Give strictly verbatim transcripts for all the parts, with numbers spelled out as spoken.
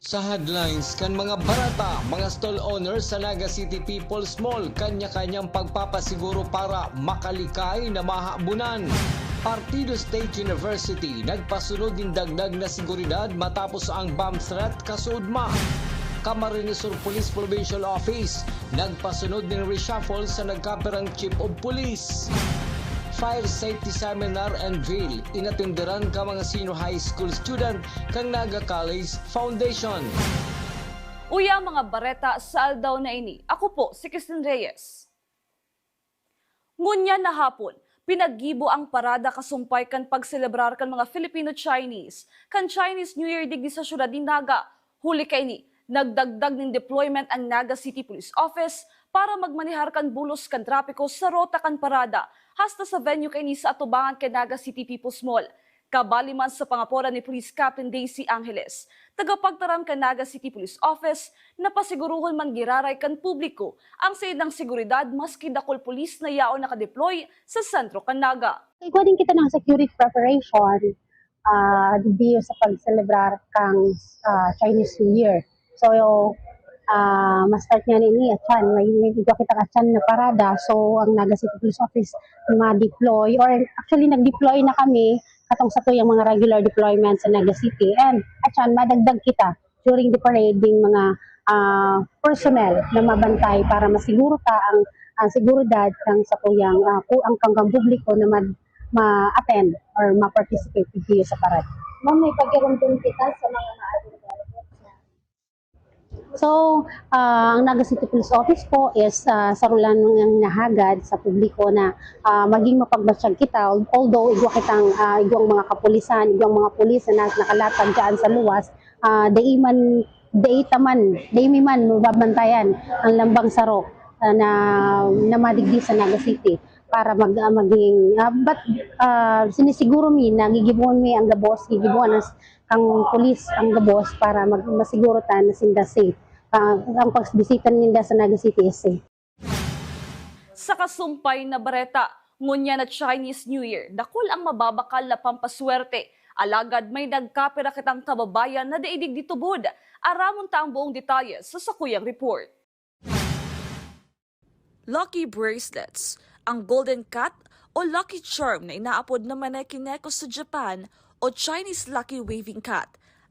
Sa headlines kan mga bareta, mga stall owners sa Naga City People's Mall, kanya-kanyang pagpapasiguro para makalikay na mahabunan. Partido State University, nagpasunod nin dagdag na seguridad matapos ang bomb threat kasuodma. Camarines Sur Police Provincial Office, nagpasunod nin reshuffle sa nagkapirang Chief of Police. Fire Safety Seminar and Drill, inatenderan ka mga senior high school student kan Naga College Foundation. Uya mga bareta sa aldaw na ini. Ako po si Christine Reyes. Ngunyan na hapon, pinaggibo ang parada kasumpay kan pagselebrar kan mga Filipino-Chinese kan Chinese New Year digdi sa siyudad nin Naga. Huli kaini, nagdagdag nin deployment ang Naga City Police Office para magmanehar kan bulos kan trapiko sa rota kan parada hasta sa venue kaini sa atubangan kan Naga City People's Mall. Kabali man sa pangaporan ni Police Captain Daisy Angeles, tagapagtaram kan Naga City Police Office, na pasiguruhon man giraray kan publiko ang saindang seguridad maski dakul pulis na yaon nakadeploy sa sentro kan Naga. Igwa din kita ng security preparation, ah, digdi sa pagselebrar kang, ah, Chinese New Year. So, ah, ma-start nga nini, atyan, may, may igwa kitang atyan na parada. So, ang Naga City Police Office ma-deploy, or actually, nag-deploy na kami katong satuyang mga regular deployment sa Naga City. And, atyan, madagdag kita during the parade ding mga, ah, personnel na mabantay para masiguro ta ang, ang seguridad ng satuyang, ah, pu-, ang kanggang publiko na mag-, ma-attend or ma-participate digdi sa parade. Ma'am, may pagirumdum kita sa mga naadto. So, ah, ang Naga City Police Office po is, ah, saro lang ang nahagad sa publiko na, ah, maging mapagmatyag kita, although igwa kitang, ah, igwang mga kapulisan, igwang mga pulis na nas-, nakalatag dyan sa luwas, ah, dai man, dai ta man, dai mi man mababantayan ang lambang saro, ah, na, na madigdi sa Naga City para mag-, ah, maging, ah, but, ah, sinisiguro mi na gigibohon mi ang gabos, gigibohon ang s-, kang pulis ang gabos para mag-, masiguro ta na sinda safe. Ah, ang pagbisita ninda sa Naga City is safe. Sa kasumpay na bareta, ngunyan na Chinese New Year, dakul ang mababakal na pampaswerte. Alagad may nagkapira kitang kababayan na dai digdi tubod. Aramon ta ang buong detalye sa sakuyang report. Lucky bracelets, ang golden cat o lucky charm na inaapod na manekineko sa Japan o Chinese lucky waving cat,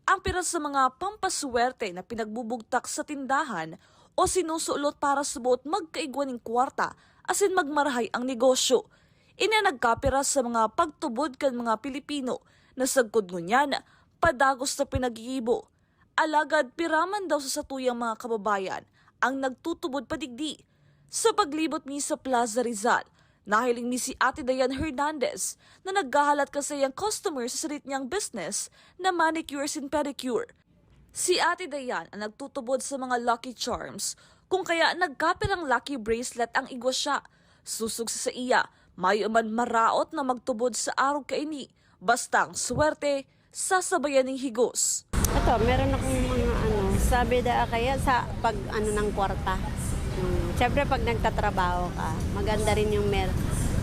ang pira sa mga pampaswerte na pinagbubugtak sa tindahan o sinusulot para sa boot magkaigwa nin kwarta asin magmarahay ang negosyo. Ini an nagkapira sa mga pagtubod kan mga Pilipino na sagkod ngunyan, padagos na pinaggigibo. Alagad pira man daw sa satuyang mga kababayan ang nagtutubod pa digdi. Sa paglibot mi sa Plaza Rizal, nahiling mi si Ate Dayan Hernandez na naghahalat kan saiyang customer sa sirit niyang business na manicure and pedicure. Si Ate Dayan ang nagtutubod sa mga lucky charms, kung kaya nagkapirang lucky bracelet ang igwa siya. Susog sa saiya, mayo man maraot na magtubod sa arog kaini, basta ang swerte, sasabayan nin higos. Ito, meron akong mga ano, sabi da kaya sa pag ano ng kwarta. Hmm, siyempre pag nagtatrabaho ka, maganda rin yung mer-,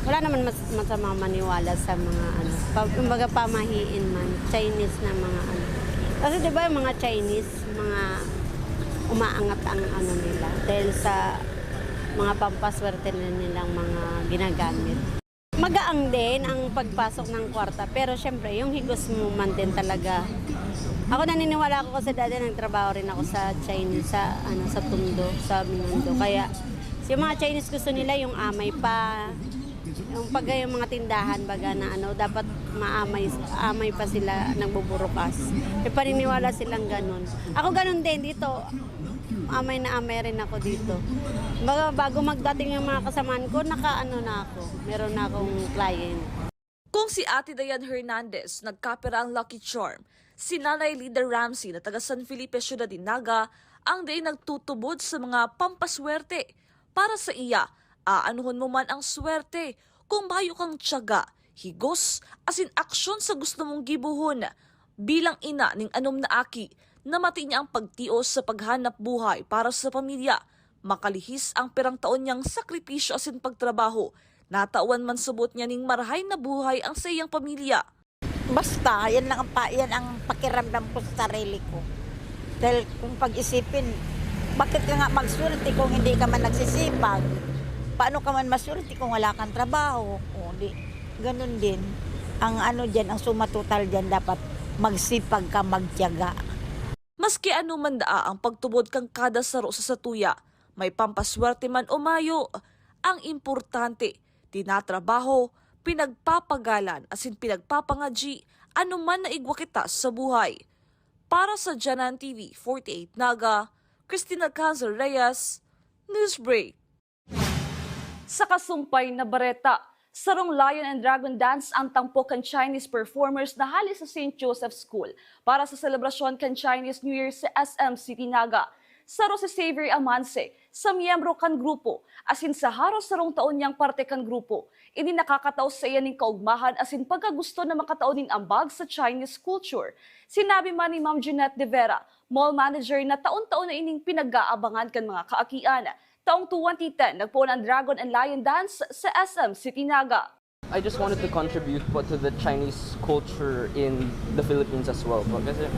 wala naman mas-, masama maniwala sa mga ano, pa, kumbaga pamahiin man, Chinese na mga ano. Kasi di ba yung mga Chinese, mga umaangat ang ano nila dahil sa mga pampaswerte na nilang mga ginagamit. Magaang din ang pagpasok ng kwarta, pero siyempre, yung higos mo man din talaga. Ako, naniniwala ako kasi dati nagtrabaho rin ako sa Chinese, sa, ano, sa Tondo, sa Binondo. Kaya, yung mga Chinese gusto nila yung amay pa, yung pag yung mga tindahan, baga na ano, dapat maamay, amay pa sila nagbuburukas. May paniniwala silang ganun. Ako ganun din dito. Amay na amay rin ako dito. Baga, bago magdating yung mga kasamahan ko, nakaano na ako. Meron na akong client. Kung si Ate Dayan Hernandez nagkapira ang lucky charm, si Nanay Lida Ramsey na taga San Felipe, Ciudad de Naga, ang dai nagtutubod sa mga pampaswerte. Para sa iya, aanuhon mo man ang swerte kung mayo kang tiyaga, higos, asin aksyon sa gusto mong gibohon. Bilang ina ning anom na aki, namati niya ang pagtios sa paghanap buhay para sa pamilya. Makalihis ang pirang taon niyang sakripisyo asin pagtrabaho, natawan man subot niya ning marahay na buhay ang saiyang pamilya. Basta, yan lang ang pa yan ang pakiramdam ko sa sarili ko. Dahil kung pag-isipin, bakit ka nga magswerte kung hindi ka man nagsisipag? Paano ka man maswerte kung wala kang trabaho? O di, ganun din. Ang ano diyan, ang suma total diyan dapat magsipag ka, magtiyaga. Maski ano man daa ang pagtubod kan kada saro sa satuya, may pampaswerte man o mayo, ang importante, tinatrabaho, pinagpapagalan asin pinagpapangadyi ano man na igwa kita sa buhay. Para sa Janan T V forty-eight Naga, Christina Cancer Reyes, Newsbreak. Sa kasumpay na bareta, sarong Lion and Dragon Dance ang tampok kan Chinese performers na hali sa Saint Joseph School para sa selebrasyon kan Chinese New Year sa S M City Naga. Saro si Xavier Amanse, sa miyembro kan grupo, asin sa haros sarong taon niyang parte kan grupo, ini nakakatao saiya nin kaugmahan asin pagkagusto na makatao nin ambag sa Chinese culture. Sinabi man ni Ma'am Jeanette De Vera, mall manager na taon-taon na ining pinag-aabangan kan mga kaakian, taong twenty ten, nagpoon an Dragon and Lion Dance sa S M City Naga. I just wanted to contribute po to the Chinese culture in the Philippines as well. But kasi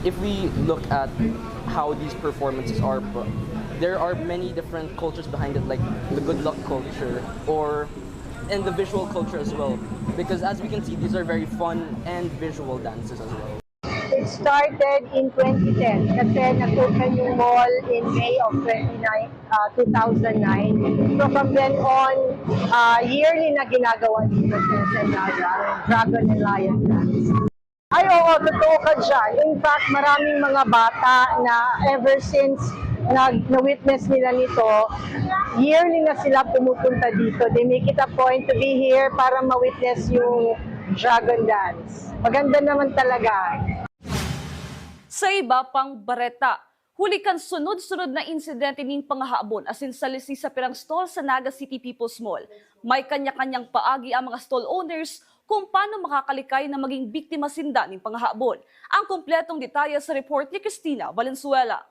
if we look at how these performances are, po, there are many different cultures behind it, like the good luck culture or and the visual culture as well. Because as we can see, these are very fun and visual dances as well. It started in twenty ten kasi nag-open yung mall in May of twenty-nine, uh, two thousand nine. So from then on, uh, yearly na ginagawa dito sa Ensenada, Dragon and Lion Dance. Ay oo, totoo ka dyan. In fact, maraming mga bata na ever since nag, na-witness nila nito, yearly na sila pumupunta dito. They make it a point to be here para ma-witness yung Dragon Dance. Maganda naman talaga. Sa iba pang bareta, huli kan sunod-sunod na insidente nin pangahabon asin salisi sa pirang stall sa Naga City People's Mall, may kanya-kanyang paagi ang mga stall owners kung paano makakalikay na maging biktima sinda nin pangahabon. Ang kompletong detalye sa report ni Christina Valenzuela.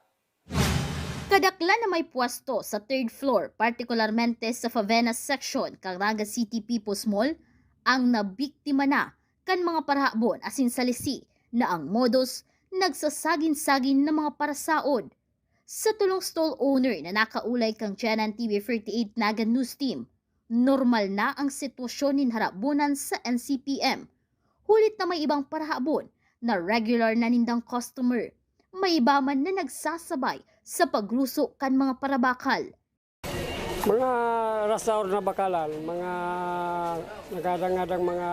Kadaklan na may pwesto sa third floor, partikularmente sa Favena section kan Naga City People's Mall, ang nabiktima na kan mga parahabon asin salisi na ang modus nagsasagin-sagin na mga parasaod. Sa tolong stall owner na nakaulay kan Janan T V forty-eight Naga News Team, normal na ang sitwasyon nin harabonan sa N C P M. Hulit na may ibang parahabon na regular na nindang customer. May iba man na nagsasabay sa pagluso kan mga parabakal. Mga rush hour na bakalan, mga nagadang-gadang mga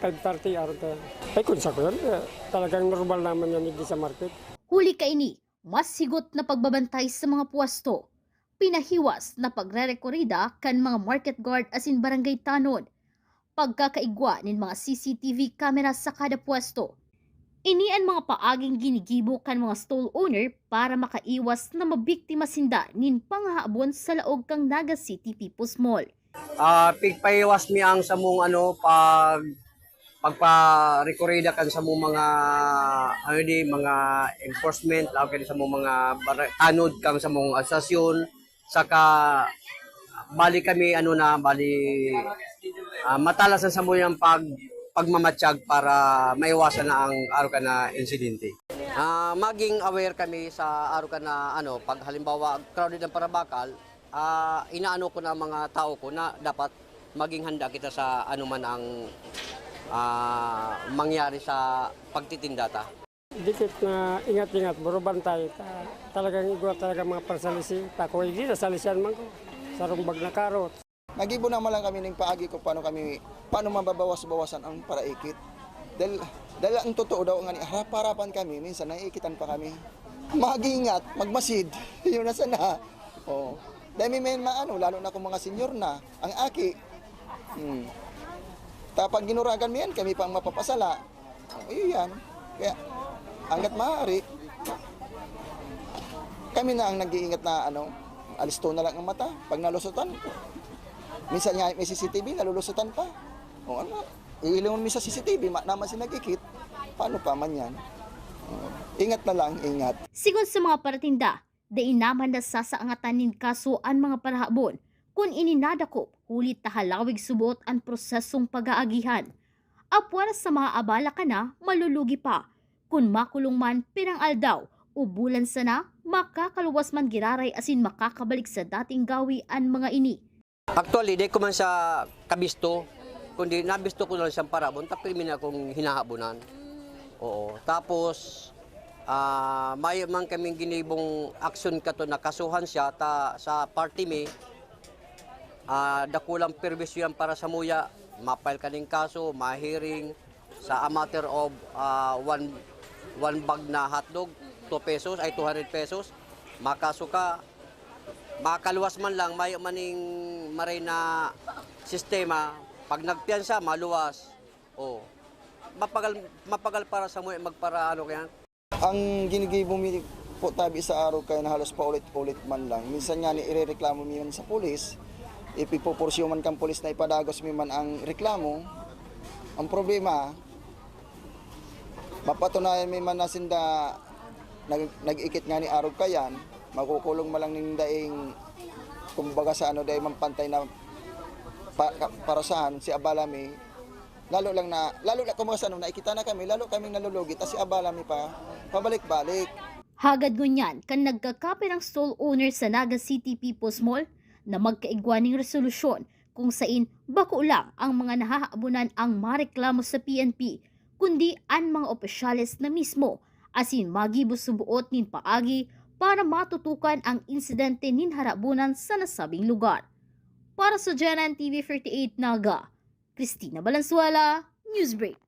five thirty aron kaya. Ay, kung sa kuyan, eh, talagang normal naman yan hindi sa market. Huli kaini, mas higot na pagbabantay sa mga pwesto. Pinahiwas na pagrerekorida kan mga market guard asin barangay tanod. Pagkakaigwa nin mga C C T V camera sa kada pwesto. Ini an mga paaging ginigibo kan mga stall owner para makaiwas na mabiktima sinda nin pangahabon sa laog kan Naga City People's Mall. Ah, pigpaiwas mi ang samong ano, pag pagparekorida kan samong mga ano di, mga enforcement, laog kani samong mga bara- tanod kang samong asasyon, saka bali kami ano na, bali ah, matalas ang samong pag pagmamatyag para maiwasan na ang aro ka na insidente. Ah, maging aware kami sa aro ka na ano, pag halimbawa crowded ang parabakal, ah, inaano ko na ang mga tao ko na dapat maging handa kita sa anuman ang ah, mangyari sa pagtitinda ta. Dikit na ingat-ingat, burubantay. Ta, talagang igwa talaga mga pansalisi. Tako, hindi na salisian man ko. Sarong bag na karot. Nagibo naman lang kami ning paagi kung paano kami, paano mababawas-bawasan ang paraikit. Dahil, dahil ang totoo daw nga ni harap-harapan kami, minsan naiikitan pa kami. Mag-ingat, magmasid. Yun na sana. Oo. Dahil may, may maano, lalo na kung mga senior na, ang aki. Hmm. Tapag ginuragan mo yan, kami pa ang mapapasala. Oh, iyo yan. Kaya, hanggat maaari, kami na ang nag-iingat na ano, alisto na lang ang mata. Pag nalusutan, minsan nga may C C T V, nalulusutan pa. O ano, iilingon mo sa C C T V, ma- naman si nagkikit. Paano pa man yan? Oh, ingat na lang, ingat. Sigon sa mga paratinda, dai naman nasasaangatan nin kaso an mga parahabon kun ini nadakop, huli ta halawig subot an prosesong pag-aagihan. Apwera sa maabala ka na, malulugi pa. Kun makulong man pirang aldaw o bulan sana, makakaluwas man giraray asin makakabalik sa dating gawi an mga ini. Actually, di ko man siya kabisto, kundi nabisto ko lang siyang parabon, ta pirmi na akong hinahabonan. Oo. Tapos, ah, mayo man kaming ginibong aksyon kato na kasuhan siya, ta sa parte mi, ah, dakulang perwisyo yan para samuya. Ma-file ka ning kaso, ma-hearing, sa a matter of, ah, one, one bag na hotdog, two pesos, ay, two hundred pesos, makaso ka, makaluwas man lang, mayo man ning maray na sistema, pag nagpiyansa, maluwas. Oh. Mapagal, mapagal para samuya magpara-, ano kaya? Ang ginigibo mi po tabi sa araw kaya na halos paulit-ulit man lang. Minsan nga ni irereklamo mi man sa pulis, ipipupursyo man kan pulis na ipadagos mi man ang reklamo. Ang problema, mapatunayan mi man na sinda nag-, nag-ikit nga ni arog kayan, makukulong man lang nin daing, kumbaga sa ano, dai man pantay na pa-, ka-, parasahan, si abala mi, lalo lang na, lalo na, kumbaga sa ano, nakikita na kami, lalo kaming nalulugi, tas si abala mi pa, pabalik-balik. Hagad ngunyan kan nagkakapirang stall owner sa Naga City People's Mall na magkaigwa ning resolusyon kung sain bako lang ang mga nahahabonan ang mareklamo sa P N P, kundi an mga opisyales na mismo, asin magibo suboot nin paagi para matutukan ang insidente nin harabonan sa nasabing lugar. Para sa G N N T V forty-eight Naga, Christina Valenzuela, Newsbreak.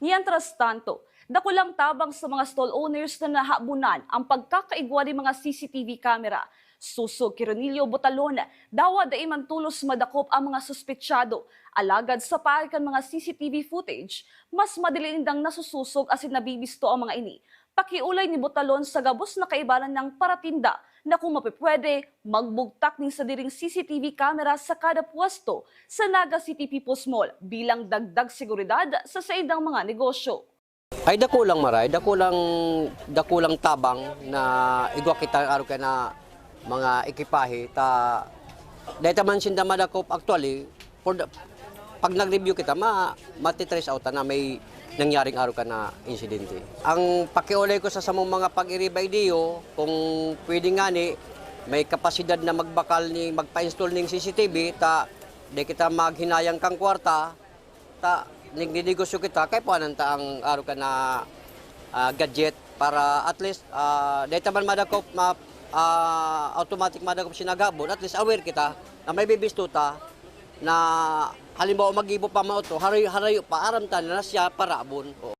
Mientras tanto, dakulang tabang sa mga stall owners na nahabonan ang pagkakaigwa nin mga C C T V camera. Susog ki Ronilio Botalon, dawa dai man tolos madakop ang mga suspetsado, alagad sa paagi kan mga C C T V footage, mas madali nindang nasususog asin nabibisto ang mga ini. Pakiolay ni Botalon sa gabos na kaibanan niyang paratinda na kung mapepwede, magbugtak nin sadiring C C T V camera sa kada pwesto sa Naga City People's Mall bilang dagdag seguridad sa saindang mga negosyo. Ay, dakulang maray, dakulang, dakulang tabang na igwa kita arog kaya na mga ekipahe, ta dai ta man sinda madakop actually, for the, pag nag-review kita, ma-, mati-trace out ta na may nangyaring arog kaya na insidente. Ang pakiolay ko sa samong mga pag-iriba idiyo, kung pwede ngani, may kapasidad na magbakal ni, magpa-install ning C C T V, ta di kita maghinayang kang kwarta, ta, nagninegosyo kita, kay puanan ta ang arog kaya na, ah, gadget para at least, ah, dai ta man madakop, ma-, ah, automatic madakop sinagabon, at least aware kita na may bibisto ta na halimbawa magibo pa man oto, harayo, harayo pa, aram ta na siya parabon. Oo.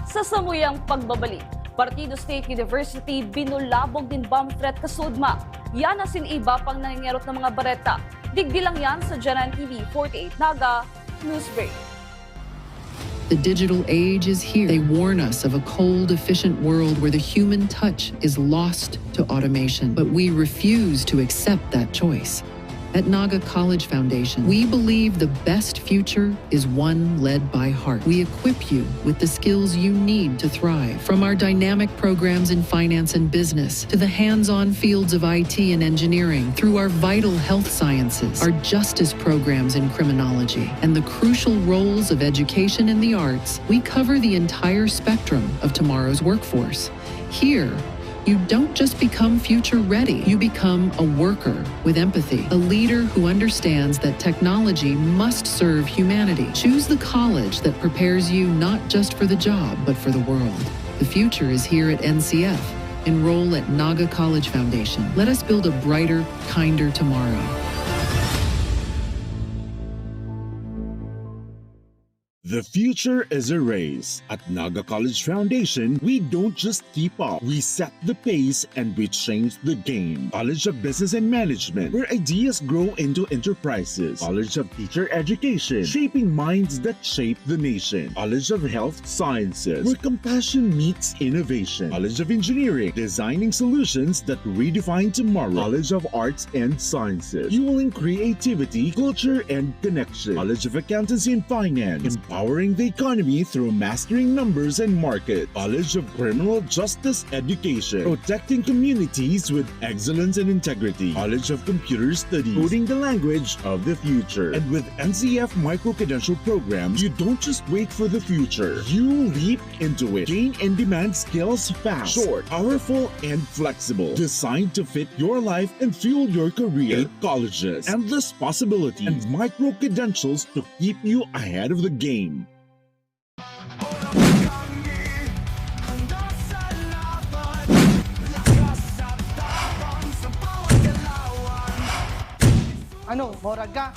Sa samuyang pagbabalik, Partido State University binulabog nin bomb threat kasudma. Yan asin iba pang nangengerot na mga bareta. Digdi lang yan sa G N N T V forty-eight Naga Newsbreak. The digital age is here. They warn us of a cold, efficient world where the human touch is lost to automation, but we refuse to accept that choice. At Naga College Foundation, we believe the best future is one led by heart. We equip you with the skills you need to thrive. From our dynamic programs in finance and business to the hands-on fields of I T and engineering, through our vital health sciences, our justice programs in criminology, and the crucial roles of education and the arts, we cover the entire spectrum of tomorrow's workforce. Here, you don't just become future ready, you become a worker with empathy, a leader who understands that technology must serve humanity. Choose the college that prepares you not just for the job, but for the world. The future is here at N C F. Enroll at Naga College Foundation. Let us build a brighter, kinder tomorrow. The future is a race. At Naga College Foundation, we don't just keep up. We set the pace and we change the game. College of Business and Management, where ideas grow into enterprises. College of Teacher Education, shaping minds that shape the nation. College of Health Sciences, where compassion meets innovation. College of Engineering, designing solutions that redefine tomorrow. College of Arts and Sciences, fueling creativity, culture, and connection. College of Accountancy and Finance, Powering the economy through mastering numbers and market. College of Criminal Justice Education. Protecting communities with excellence and integrity. College of Computer Studies. Coding the language of the future. And with N C F micro-credential programs, you don't just wait for the future. You leap into it. Gain in-demand skills fast. Short, powerful, and flexible. Designed to fit your life and fuel your career. Eight colleges, endless possibilities, and micro-credentials to keep you ahead of the game. Ano, morag ka?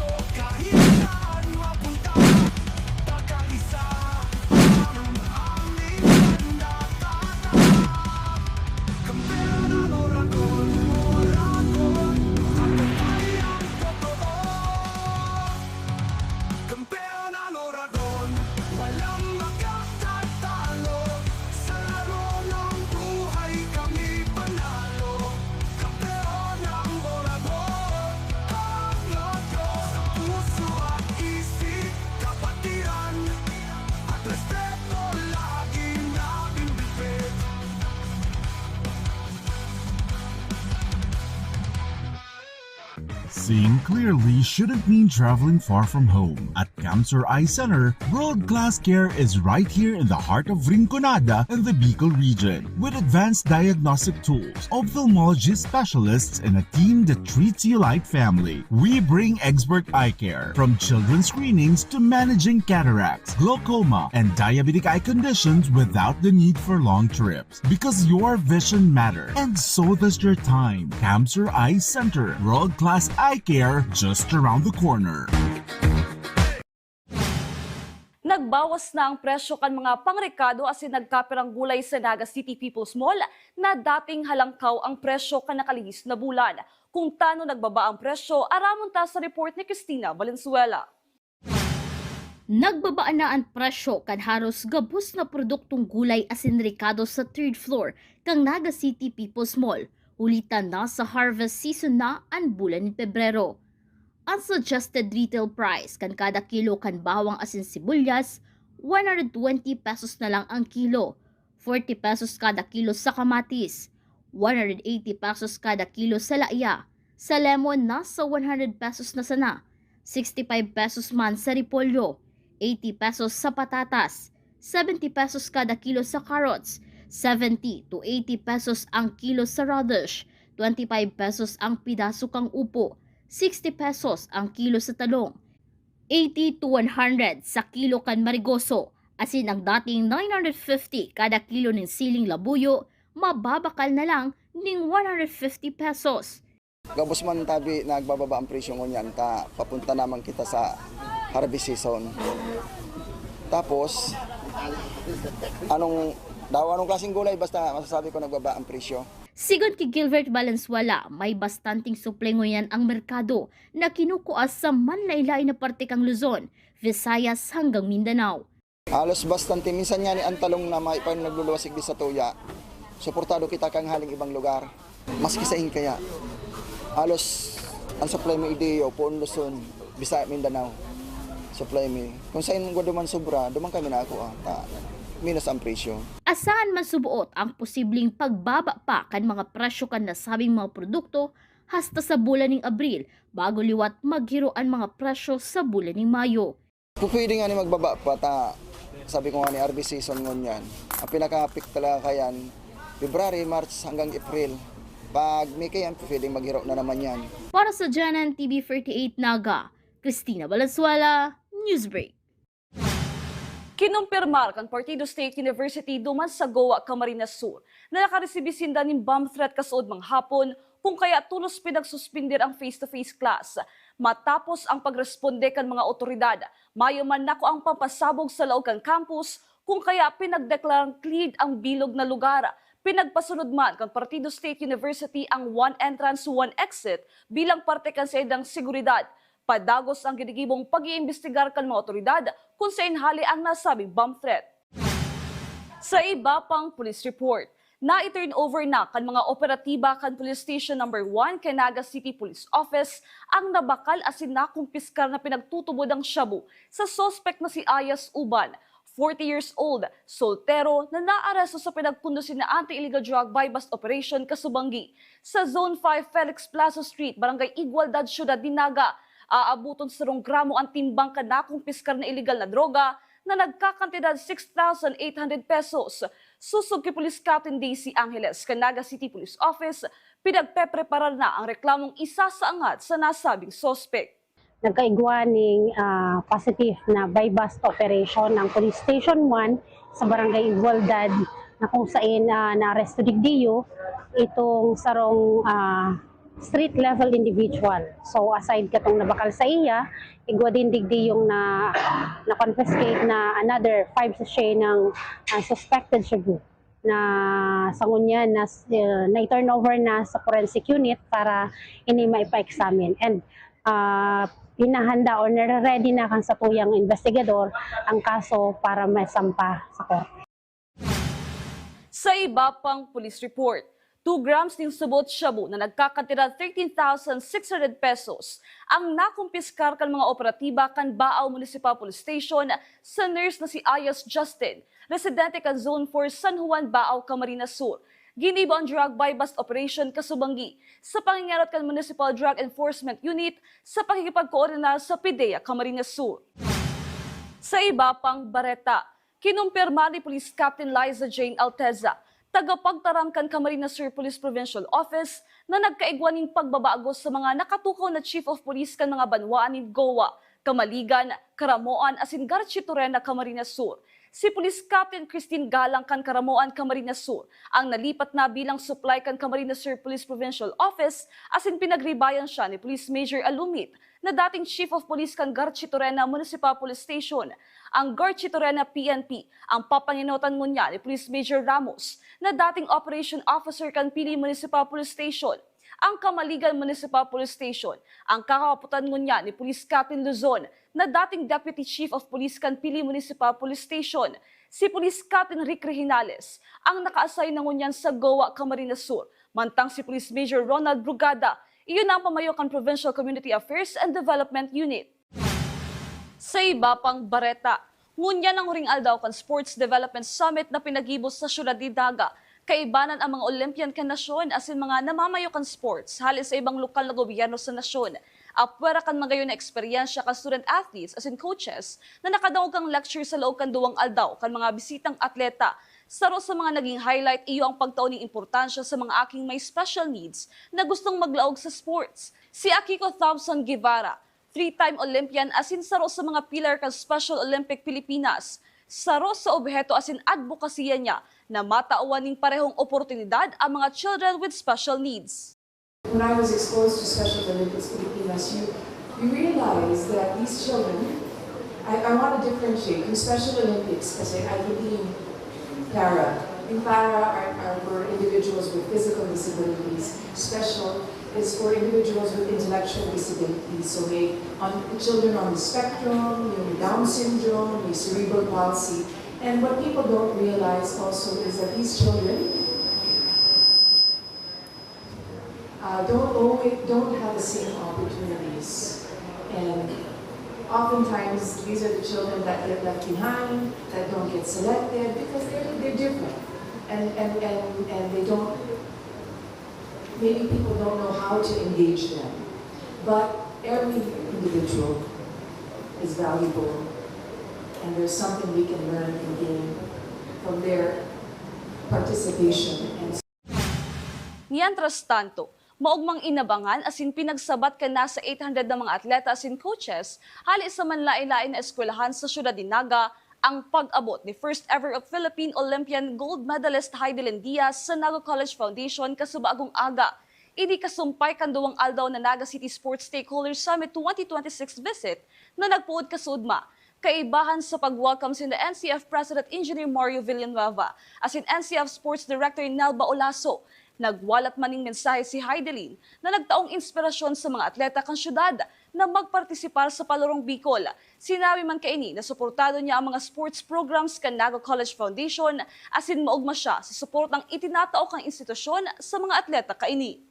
Seeing clearly shouldn't mean traveling far from home. At Camsur Eye Center, world-class care is right here in the heart of Rinconada and the Bicol region. With advanced diagnostic tools, ophthalmology specialists, and a team that treats you like family, we bring expert eye care. From children's screenings to managing cataracts, glaucoma, and diabetic eye conditions without the need for long trips. Because your vision matters, and so does your time. Camsur Eye Center, world-class eye care just around the corner. Nagbawas na ang presyo kan mga pangrekado asin nagkapirang gulay sa Naga City People's Mall na dating halangkaw ang presyo kan nakalihis na bulan. Kung tano nagbaba ang presyo, aramon ta sa report ni Christina Valenzuela. Nagbaba na an presyo kan haros gabos na produktong gulay asin rekado sa third floor kan Naga City People's Mall, huli ta nasa harvest season na an bulan nin Pebrero. An suggested retail price kan kada kilo kan bawang asin sibuyas, one hundred twenty pesos na lang ang kilo, forty pesos kada kilo sa kamatis, one hundred eighty pesos kada kilo sa laya, sa lemon nasa one hundred pesos na sana, sixty-five pesos man sa repolyo, eighty pesos sa patatas, seventy pesos kada kilo sa carrots, seventy to eighty pesos ang kilo sa radish, twenty-five pesos ang pidaso kan upo, sixty pesos ang kilo sa talong, eighty to one hundred sa kilo kan marigoso, asin ang dating nine hundred fifty kada kilo nin siling labuyo, mababakal na lang ning one hundred fifty pesos. Gabos man tabi nagbababa ang presyo ngunyan ta papunta naman kita sa harvest season. Tapos, anong daw anong klaseng gulay, basta masasabi ko nagbaba ang presyo. Sigon ki Gilbert Valenzuela, may bastanting suplay ngunyan ang merkado na kinukua sa manlaen-laen na parte kan Luzon, Visayas hanggang Mindanao. Halos bastante minsan ngani an talong na may pa nagluluwas igdi sa tuya, suportado kita kan haling ibang lugar. Maski sain kaya, halos ang supply mi igdi iyo, poon Luzon, Bisaya, Mindanao. Supply mi. Kung sain gwa duman sobra, duman kami nakakua, ta minus ang presyo. Asahan man suboot ang posibleng pagbaba pa kan mga presyo kan nasabing mga produkto hasta sa bulan ning Abril, bago liwat maghiro an mga presyo sa bulan ning Mayo. Pupwede ngani magbaba pa ta, sabi ko ngani, harvest season ngunyan. Ang pinaka-peak talaga kayan, February, March hanggang April. Pag May kayan, pupwedeng maghiro na naman yan. Para sa Janan T V forty-eight Naga, Christina Valenzuela, Newsbreak. Kinumpirmar kan Partido State University duman sa Goa, Camarines Sur, na nakaresibi sinda nin bomb threat kasaod manghapon, kung kaya tolos pinagsuspender ang face-to-face class. Matapos ang pagresponde kan mga otoridad, mayo man nakuang pampasabog sa laog kan campus, kung kaya pinagdeklarang cleared ang bilog na lugar. Pinagpasunod man kan Partido State University ang one entrance, one exit bilang parte kan saindang seguridad. Padagos ang ginigibong pag-iimbestigar kan mga otoridad kung saen hale ang nasabing bomb threat. Sa iba pang police report, Na-turnover na kan mga operatiba kan Police Station Number One kan Naga City Police Office ang nabakal asin nakumpiskar na pinagtutubodang shabu sa suspek na si Ayas Uban, forty years old, soltero, na naaresto sa pinagkondusi na anti-illegal drug buy-bust operation kasubanggi sa Zone five, Felix Plaza Street, Barangay Igualdad, Syudad de Naga. Aaboton sarong gramo an timbang kan nakumpiskar na illegal na droga na nagkakantidad six thousand eight hundred pesos. Sosog ki Police Captain Daisy Angeles kan Naga City Police Office, pinagpepreparar na ang reklamong isasaangad sa nasabing suspek. Nagkaigwa ning, ah, positive na buy-bust operation ang Police Station One sa Barangay Igualdad, na kung sain, ah, naaresto digdiyo itong sarong, ah, street level individual. So, aside katong nabakal sa iya, igwa din digdi yung na, na-confiscate na another five sachet ng, ah, suspected shabu na sa ngunyan na, eh, na-turnover na sa forensic unit para ini maipa-examine. And, ah, hinahanda or nare-ready na kan satuyang investigador ang kaso para masampa sa korte. Sa iba pang police report, two grams nin subot shabu na nagkakantidad thirteen thousand six hundred pesos ang nakumpiskar kan mga operatiba kan Baao Municipal Police Station sa nurse na si Ayas Justin, residente kan Zone four, San Juan, Baao, Camarines Sur. Ginibo ang drug buy-bust operation kasubanggi sa pangingenot kan Municipal Drug Enforcement Unit sa pakikipagkoordinar sa PDEA Camarines Sur. Sa iba pang bareta, kinumpirma ni Police Captain Liza Jane Alteza, tagapagtaram kan Camarines Sur Police Provincial Office, na nagkaigwa nin pagbabago sa mga nakatukaw na Chief of Police kan mga banwaan nin Goa, Camaligan, Caramoan asin Garchitorena, Camarines Sur. Si Police Captain Christine Galang kan Caramoan, Camarines Sur, ang nalipat na bilang supply kan Camarines Sur Police Provincial Office asin pinagribayan siya ni Police Major Alumit, na dating Chief of Police kan Garchitorena Municipal Police Station. Ang Garchitorena P N P ang papangenotan ngunyan ni Police Major Ramos, na dating Operation Officer kan Pili Municipal Police Station. Ang Camaligan Municipal Police Station ang kakapotan ngunyan ni Police Captain Luzon, na dating Deputy Chief of Police kan Pili Municipal Police Station. Si Police Captain Rick Reginales ang naka-assign na ngunyan sa Goa, Camarines Sur, mantang si Police Major Ronald Brugada, iyo na ang pamayo kan Provincial Community Affairs and Development Unit. Sa iba pang bareta, ngunyan ang huring aldaw kan Sports Development Summit na pinaggibo sa siyudad nin Naga. Kaibanan ang mga Olympian kan nasyon asin mga namamayo kan sports hale sa ibang lokal na gobyerno sa nasyon. Apwera kan magayon na eksperyensya kan student athletes asin coaches na nakadangog kan lecture sa laog kan duwang aldaw kan mga bisitang atleta. Saro sa mga naging highlight iyo ang pagtao nin importansya sa mga aking may special needs na gustong maglaog sa sports. Si Akiko Thompson Guevara, three-time Olympian asin saro sa mga pilar kan Special Olympic Pilipinas, saro sa obheto asin adbokasiya niya na matawan nin parehong oportunidad ang mga children with special needs. When I was exposed to Special Olympics Pilipinas, you, you realize that these children, I, I want to differentiate. Yung Special Olympics, kasi I believe para. Yung para are, are for individuals with physical disabilities. Special is for individuals with intellectual disabilities. So may on, children on the spectrum, yung Down syndrome, may cerebral palsy. And what people don't realize also is that these children uh, don't always, don't have the same opportunities. And oftentimes, these are the children that get left behind, that don't get selected, because they're, they're different. And, and, and, and they don't, maybe people don't know how to engage them. But every individual is valuable, and there's something we can learn and gain from their participation. And Mientras tanto, maogmang inabangan asin pinagsabat kan nasa eight hundred na mga atleta asin coaches hale sa manlaen-laen na eskwelahan sa siyudad nin Naga ang pag-abot ni first ever of Philippine Olympian gold medalist Heidelin Diaz sa Naga College Foundation kasubagong aga. Ini kasumpay kan duwang aldaw na Naga City Sports Stakeholders Summit twenty twenty-six visit na nagpoon kasuodma. Kaibahan sa pag-welcome sinda N C F President Engineer Mario Villanueva asin N C F Sports Director Nelba Olaso, nagwalat man nin mensahe si Heidelin na nagtaong inspirasyon sa mga atleta kan syudad. na magpartisipar sa Palarong Bicol. Sinabi man kaini na suportado niya ang mga sports programs kan Naga College Foundation asin maogma siya sa suportang itinatao kan institusyon sa mga atleta kaini.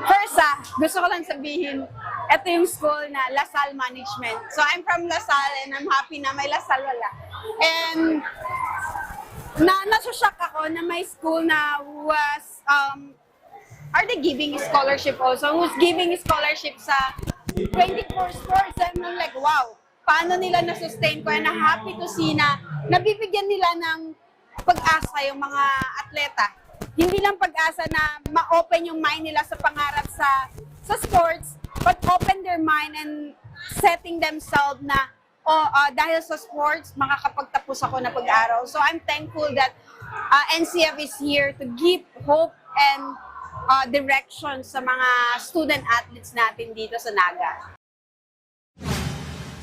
First, ah, gusto ko lang sabihin, ito yung school na La Salle Management. So, I'm from La Salle and I'm happy na may La Salle wala. And na nasushock ako na may school na was, um, are they giving scholarship also? Who's giving scholarship sa twenty-four sports? And I'm like, wow, paano nila na-sustain ko? And I'm happy to see na nabibigyan nila ng pag-asa yung mga atleta. Hindi lang pag-asa na ma-open yung mind nila sa pangarap sa sa sports, but open their mind and setting themselves na, oh, ah, dahil sa sports, makakapagtapos ako na pag-aral. So I'm thankful that uh, N C F is here to give hope and uh, direction sa mga student athletes natin dito sa Naga.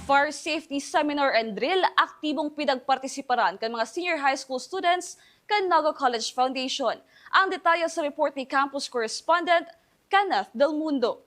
Fire Safety Seminar and Drill, aktibong pinagpartisiparan kan mga senior high school students kan Naga College Foundation. Ang detalye sa report ni campus correspondent Kenneth Del Mundo.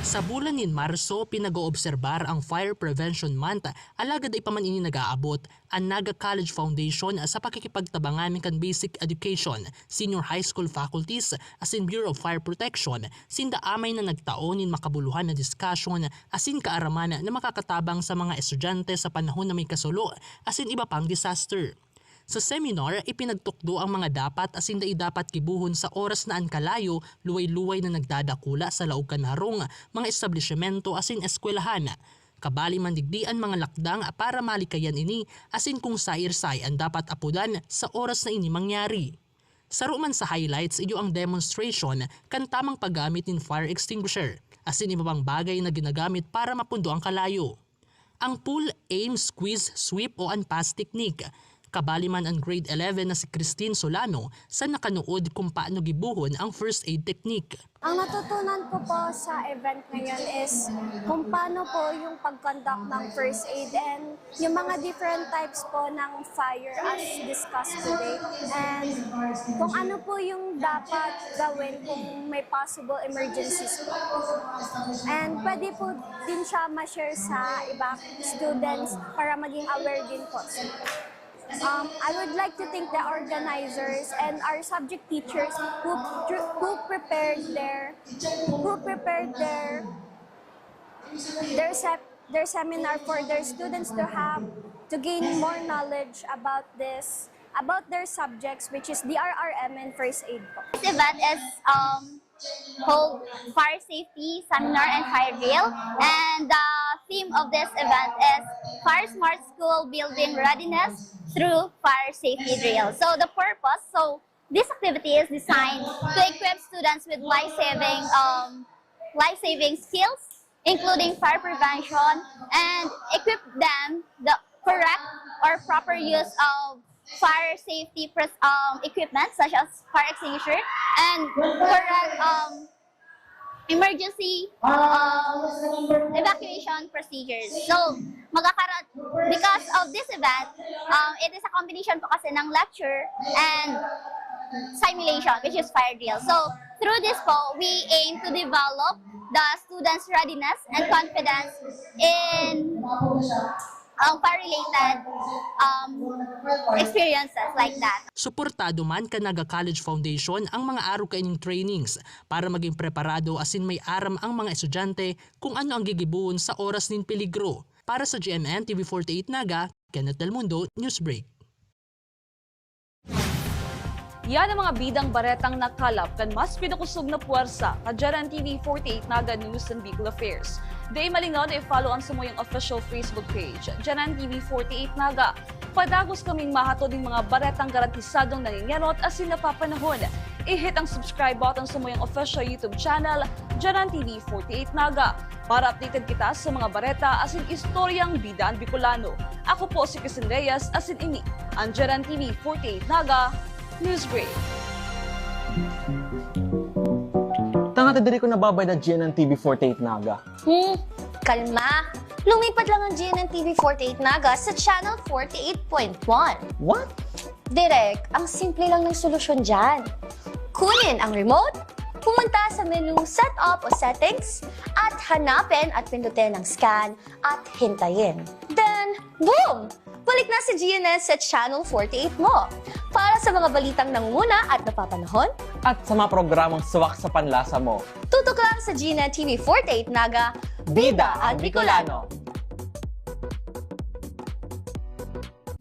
Sa bulan nin Marso, pinag-oobserbar ang Fire Prevention Month, alagad dai pa man ini nag-aabot. An Naga College Foundation sa pakikipagtabangan kan Basic Education, Senior High School Faculties, asin Bureau of Fire Protection, sinda amay na nagtao nin makabuluhan na diskusyon asin kaaraman na makakatabang sa mga estudyante sa panahon na may kasulo asin iba pang disaster. Sa seminar, ipinagtukdo ang mga dapat asin dai dapat gibohon sa oras na an kalayo luway-luway na nagdadakula sa laog kan harong, mga establisyemento asin eskwelahan. Kabali man digdi an mga lakdang para malikayan ini asin kung sair-say an dapat apodan sa oras na ini mangyari. Saro man sa highlights iyo ang demonstration kan tamang paggamit nin fire extinguisher asin iba pang bagay na ginagamit para mapundo ang kalayo. Ang pull, aim, squeeze, sweep o an pass technique. Kabali man an grade eleven na si Christine Solano sa nakanood kung paano gibohon ang first aid technique. Ang natutunan ko po sa event ngayon is kung paano po yung pag-conduct ng first aid and yung mga different types po ng fire as discussed today and kung ano po yung dapat gawin kung may possible emergencies po. And pwede po din siya ma-share sa iba students para maging aware din po sila. Um, I would like to thank the organizers and our subject teachers who who prepared their who prepared their their sep- their seminar for their students to have to gain more knowledge about this about their subjects, which is D R R M and first aid po. This event is um, called Fire Safety Seminar and Fire Drill. And the theme of this event is Fire Smart School Building Readiness through Fire Safety Drill. So the purpose, so this activity is designed to equip students with life-saving um, life-saving skills, including fire prevention, and equip them the correct or proper use of fire safety pres- um, equipment such as fire extinguisher and correct um, emergency um, evacuation procedures. So, magkakaroon, because of this event, um, it is a combination po kasi ng lecture and simulation, which is fire drill. So, through this po, we aim to develop the students' readiness and confidence in um, fire-related um, experiences like that. Suportado man kan Naga College Foundation ang mga arog kaining trainings para maging preparado asin may aram ang mga estudyante kung ano ang gigibohon sa oras nin peligro. Para sa G M N T V forty-eight Naga, Kenneth Del Mundo, Newsbreak. Yan ang mga bidang baretang nakalap kan mas pinakusog na puwersa na G N N T V forty-eight Naga News and Bicol Affairs. Dai malingaw na i-follow ang samuyang official Facebook page, G N N T V forty-eight Naga. Padagos kaming mahatod nin mga baretang garantisadong nangingenot asin napapanahon. I-hit ang subscribe button sa samuyang official YouTube channel, G N N T V forty-eight Naga. Para updated kita sa mga bareta asin istoryang bida an Bicolano. Ako po si Christine Reyes asin ini an G N N T V forty-eight Naga News Break. Tanga ta diri ko nababayad na G N N T V forty-eight Naga. Hmm, kalma. Lumipat lang ang G N N T V forty-eight Naga sa Channel forty-eight point one. What? Direk, ang simple lang ng solusyon dyan. Kunin ang remote, Pumunta sa menu Setup o Settings at hanapin at pindutin ang Scan at hintayin. Then, boom! Balik na si G N S sa Channel forty-eight mo. Para sa mga balitang nangunguna at napapanahon, At sa mga programang swak sa panlasa mo. Tutok lang sa G N T V forty-eight Naga, Bida ang Bicolano.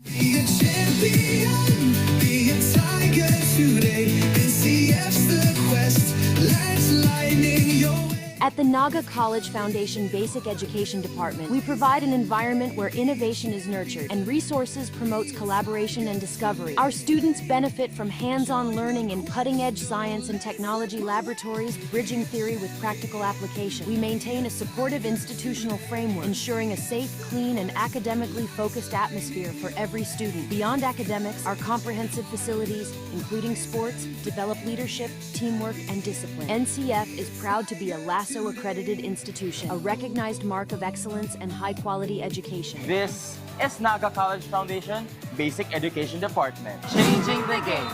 Be a champion, be a tiger today. N C F's the quest, let's lightning your way. At the Naga College Foundation Basic Education Department, we provide an environment where innovation is nurtured and resources promotes collaboration and discovery. Our students benefit from hands-on learning in cutting-edge science and technology laboratories, bridging theory with practical application. We maintain a supportive institutional framework, ensuring a safe, clean, and academically focused atmosphere for every student. Beyond academics, our comprehensive facilities, including sports, develop leadership, teamwork, and discipline. N C F is proud to be a LASO accredited institution, a recognized mark of excellence and high quality education. This is Naga College Foundation Basic Education Department. Changing the game.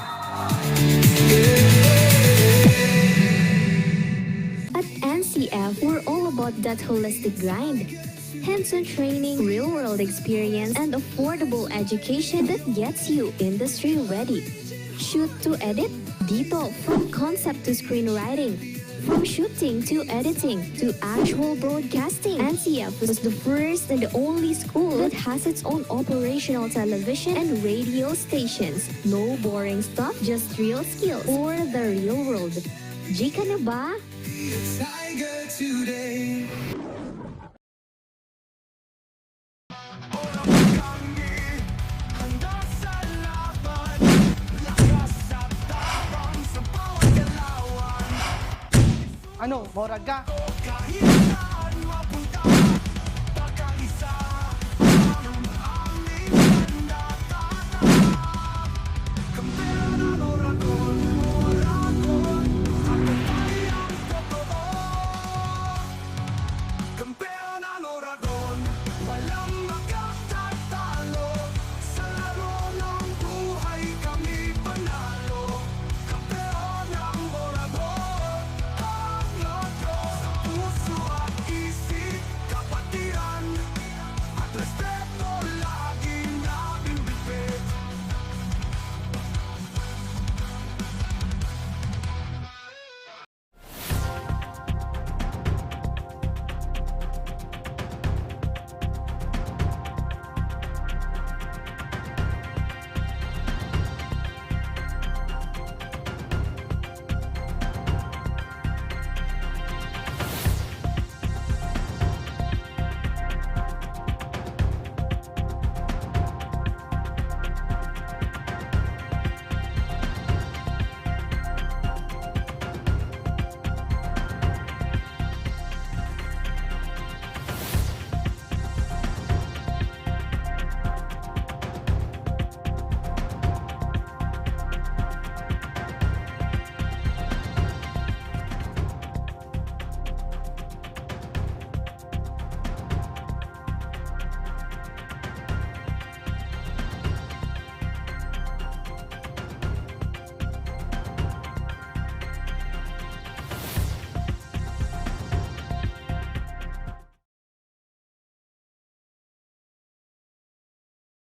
At N C F, we're all about that holistic grind. Hands-on training, real-world experience, and affordable education that gets you industry ready. Shoot to edit? Dito, from concept to screenwriting, from shooting to editing to actual broadcasting, N C F was the first and only school that has its own operational television and radio stations. No boring stuff, just real skills for the real world. G ka na ba? Tiger today. Ano, morag ka?